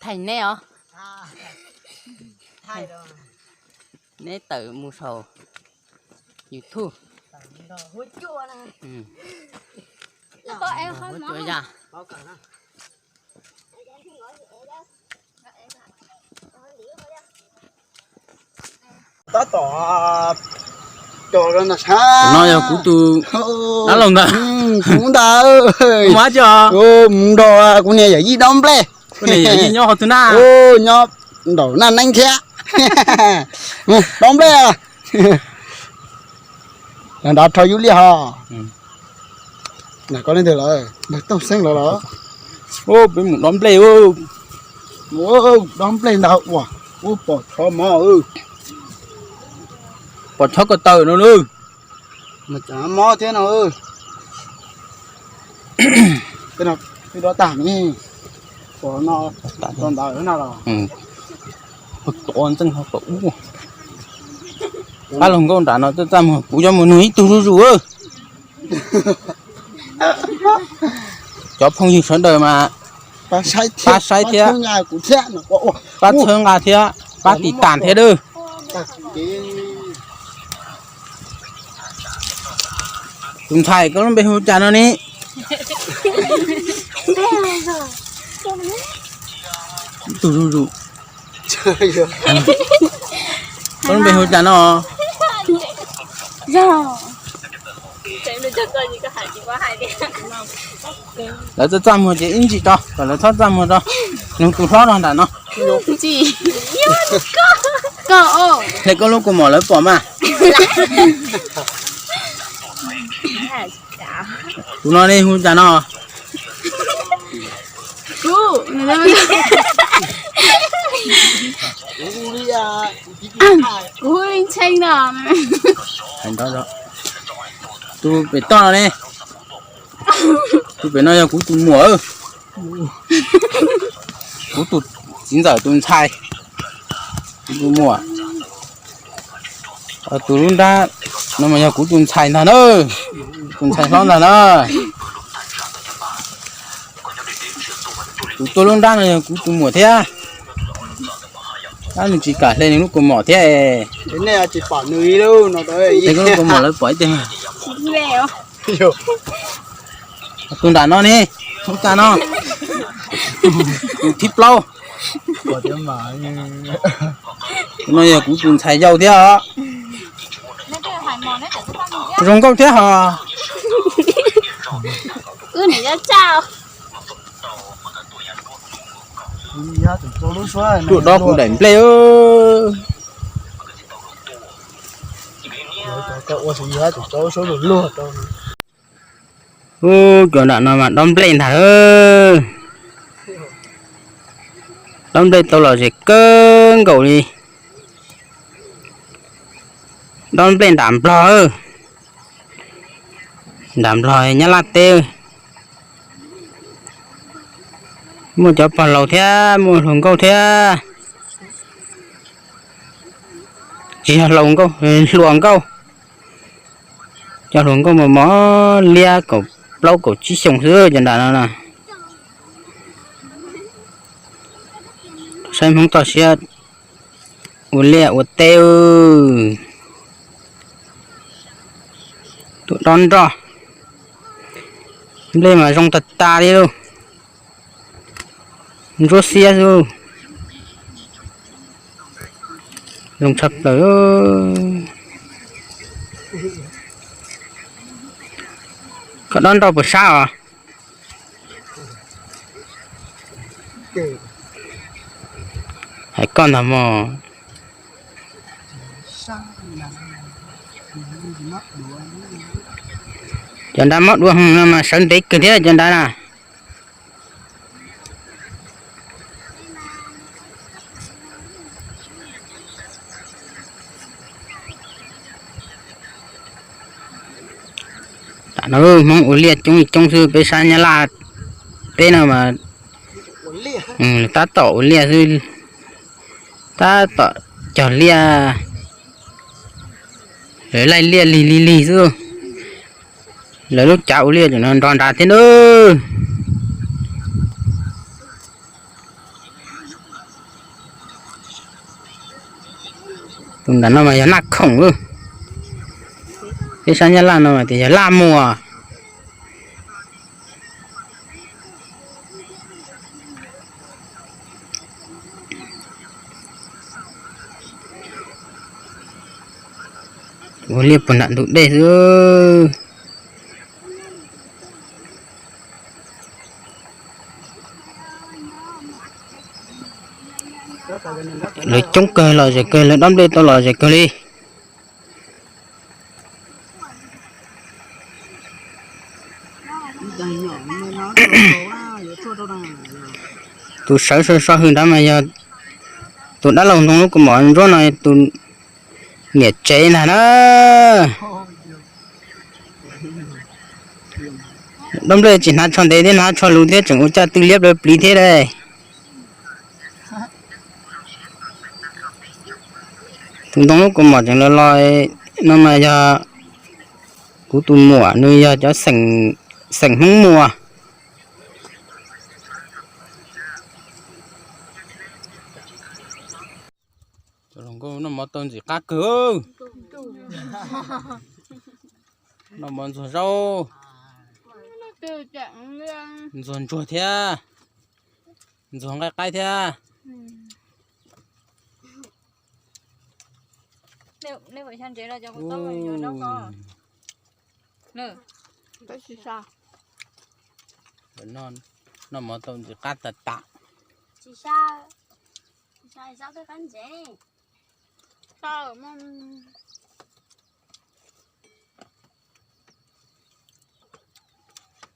Thaij neb os. Neb tawm mus saum YouTube. Tab tom cov no yog kuv tus dab laug ntag. Kuv ntag. Mus nrog kuv niag yawm yij dob nplej. Nyob nraum Naj Neeb thiab. Dob nplej. Nrad rho yub liaj ho. Koj leej twg lawm? Npawg Tooj Xeeb lawv los? Peb mus dob nplej. Dob nplej ntag ua, ua pom tshov mov, pom tshov ko taw no na. Mas cas mob thiab no. Twb dob tag ne, pom no tau ntawd na los. Tod ntxeej ho tom ub. Pab hluas nkauj nram no txaj txaj muag, kuv yuav mus nug ib tug zuj zus. Cov phooj ywg sawv daws mas pab saib thiab, pab txhawb nqa thiab, pab tiv tas thiab lawm. Tus ntxhais koj lub npe hu cas no ne? Ib tug zuj zus. Koj lub npe hu cas no? Lawv txaj txaj muag ces ib ntsis tso, kom lawv txhob txaj muag tso. Nug tus hlob no nram no. Hle koj lub kaus mom lawv pom mas. Tus no ne hu cas no? Kuv hu Li Ntshee no. Tus pem toj no ne? Tus pem no yog kuv tus muam. Kuv tus txiv ntxawm tus ntxhais, kuv tus muam. Tus lub nrab no mas yog kuv tus ntxhais ntag na, tus ntxhais hlob ntag na. Tus tuaj lub nrab no yog kuv tus muam thiab. Tab nws tsis kam hle nws lub kaus mom thiab. Hle koj lub kaus mom lawv pom ib teg. Tus nram no ne, tus tas no, tus thib plaub. No yog kuv tus ntxhais yau thiab os. Zoo nkauj thiab hos. Tuaj dob kuv daim nplej. Ub, cov nram no mas dob nplej ntag. Dob nplej tau los zem kawg nkaus li. Dob nplej nram Nplog, nram Nplog Nyab Laj teb. Muaj cov pog laus thiab muaj hluas nkauj thiab. Tsis yog hluas nkauj, hluas nkauj. Cov hluas nkauj mos mos liab kaum plaub kaum tsib xyoos xwb cov nram no na. Saib Hmoob toj siab ua liaj ua teb. Tuaj dob nroj, nplej mas zoo tag tag li lauj. Ntsuab xiab xwb. Zoo tshaj plaws. Koj dob nroj puas sab os? Hais koj ntag mog. Cov nrad mob dua no mas sawv ntev kawg thiab cov nrad na. Tam no Hmoob ua liaj coob li coob xwb, peb sab Nyab Laj teb no mas tab tom ua liaj xwb, tab tom cog liaj, lawv laij liaj lig lig lig xwb. Lawv lub cav ua liaj no nrog nrad thiab nawb. Tus ntawm no mas yog Naj Khoom, peb sab Nyab Laj no mas tias yog Laj Muas. Ua liaj puag nram ntug dej xwb. Lawv coob kawg, lom zem kawg, lawv dob nplej tau lom zem kawg li. Tus sawv so so hwm nrad mas yog tus dab laug ntoo lub kaus mom ntsuab no tus niam tsev ntag na. Dob nplej tsis hnav tsho ntev thiab, hnav tsho luv thiab, tseem ua caj twg liab plaws pliv thiab lauj. Tus ntoo lub kaus mom tseem los los no mas yog kuv tus muam, nws yog cov xeem Hmoob Muas. Hluas nkauj noj mov tau ntxim qab kawg. Noj mov ntxuag zaub, ntxuag ntsuag thiab, ntxuag nqaij qaib thiab. Noj mov tau ntxim qab tas tas.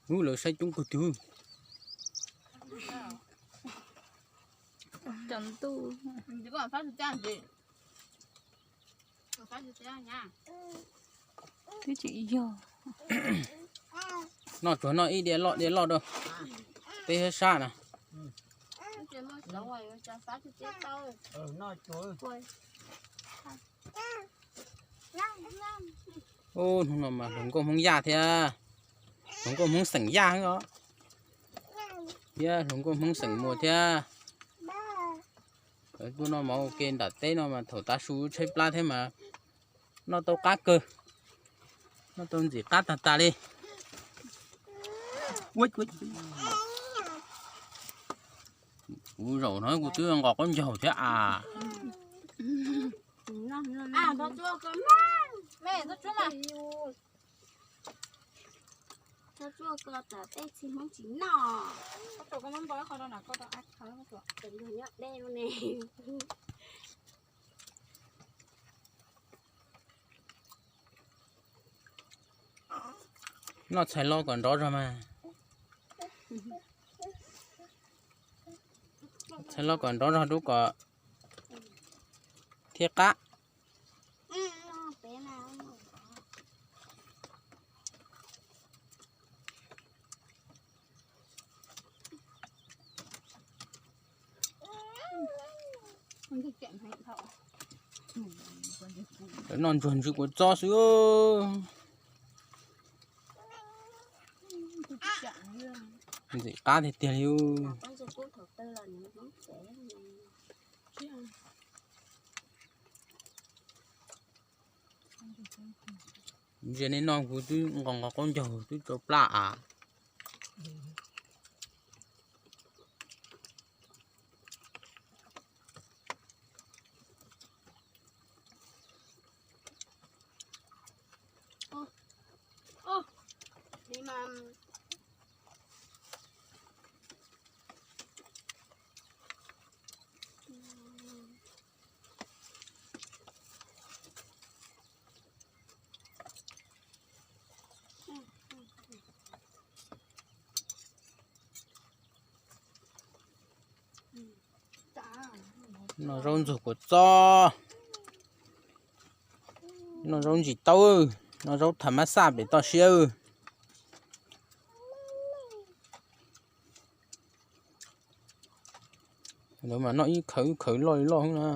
Ub, lawv saib coob kawg twg. Twb tsis yog. Noj tsuag noj ib diav loj diav loj rau peb sab sab na. Ub, hnub no mas hluas nkauj Hmoob Yaj thiab, hluas nkauj Hmoob xeem Yaj os, thiab hluas nkauj Hmoob xeem Muas thiab. Lawv tuaj noj mov ua ke nram teb no mas thaum tav su tshaib plab thiab mas noj tau qab kawg, noj tau ntxim qab tag tas li. Kuv zaum no kuv twb nqos qaub ncaug thiab as. Noj txhais lo kom nrov zog mas. Txhais lo kom nrov zog rau kom thiaj qab. Noj ntsuag ntsws kua txob xwb. Ntxim qab tiag tiag li. Ntsia nej noj kuv twb nqos nqos qaub ncaug twb tsau plab as. Noj zaub ntxuag kua txob, noj zaub ntsis taub, noj zaub tham mab xaj pem toj siab. Lawv mas noj ib khawv ib khawv loj li loj na.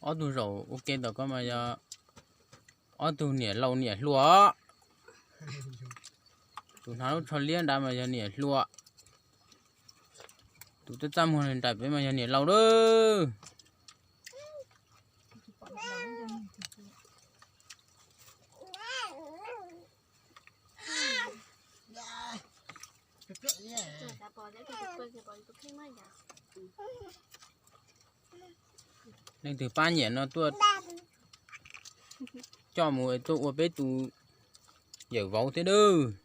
Ob tug zaum ua ke tom ko mas yog Ob tug niam laus niam hluas os. Tus hnav lub tsho liab nrad mas yog niam hluas. Tus txaj txaj muag nraim pem mas yog niam laus lawm. Leej twg pab nyiam no tuaj coj mus es tuaj ua peb tus yawm vauv thiab nawb.